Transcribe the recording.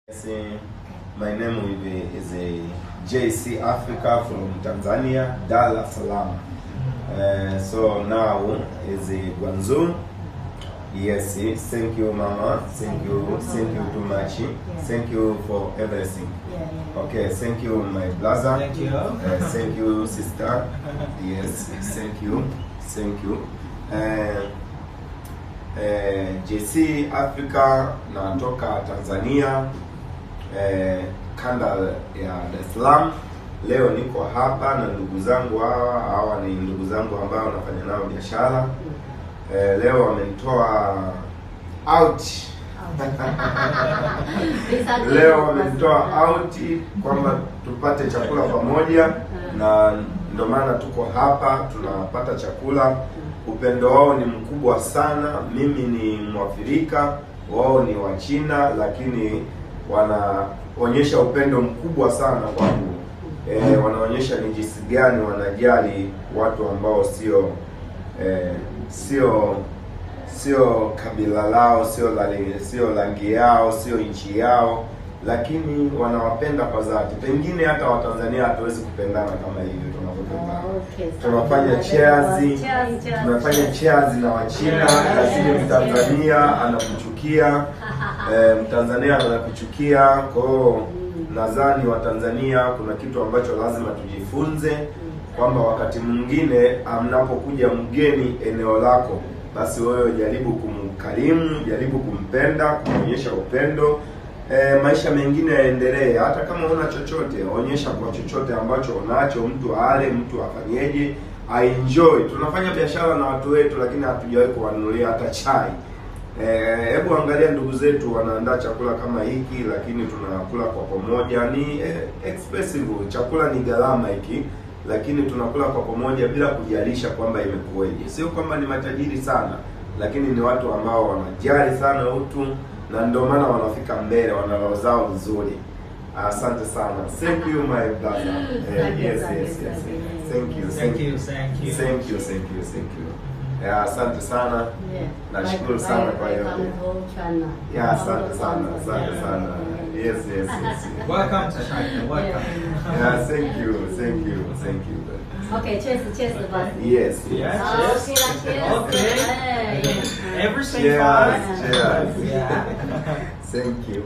Yes, my name is JC Africa from Tanzania, Dar es Salaam. So now is Guangzhou. Yes, thank you, Mama. Thank you too much. Thank you for everything. Okay, thank you, my brother. Thank you. Thank you, sister. Yes, thank you, thank you. JC Africa natoka Tanzania, kanda ya Dar es Salaam. Leo niko hapa na ndugu zangu hawa, hawa ni ndugu zangu ambao nafanya nao biashara. Leo wamenitoa out. Leo wamenitoa out kwamba tupate chakula pamoja, na ndio maana tuko hapa tunapata chakula. Upendo wao ni mkubwa sana. Mimi ni Mwafrika, wao ni Wachina, lakini wanaonyesha upendo mkubwa sana kwangu. Wanaonyesha ni jinsi gani wanajali watu ambao sio kabila lao, sio rangi yao, sio nchi yao, lakini wanawapenda kwa dhati. Pengine hata Watanzania hatuwezi kupendana kama hivyo tunavyopendana. Tunafanya cheers, tunafanya cheers na Wachina, lakini Mtanzania anakuchukia. Mtanzania anakuchukia. Kwa hiyo nadhani Watanzania kuna kitu ambacho lazima tujifunze kwamba wakati mwingine mnapokuja mgeni eneo lako, basi wewe jaribu kumkarimu, jaribu kumpenda, kumwonyesha upendo. Maisha mengine yaendelee. Hata kama huna chochote, onyesha kwa chochote ambacho unacho, mtu ale, mtu afanyeje, aenjoy. Tunafanya biashara na watu wetu, lakini hatujawahi kuwanunulia hata chai. Hebu angalia ndugu zetu wanaandaa chakula kama hiki, lakini tunakula kwa pamoja. Ni expensive, chakula ni gharama hiki, lakini tunakula kwa pamoja bila kujalisha kwamba imekuweje. Sio kwamba ni matajiri sana, lakini ni watu ambao wanajali sana utu, na ndio maana wanafika mbele, wana roho zao nzuri. Asante sana. Thank you, my brother. Yes. Thank you. Thank you, thank you. Thank you, thank you, thank you. Yeah, asante sana. Nashukuru sana kwa yote. Yeah, asante sana, asante sana. Yes. Welcome to China. Welcome. Yeah, thank you, thank you, thank you. Okay, cheers, cheers, boss. Yes. Yeah. Okay, cheers. Okay. Hey. Everything Cheers, fine? cheers. Yeah. Thank you.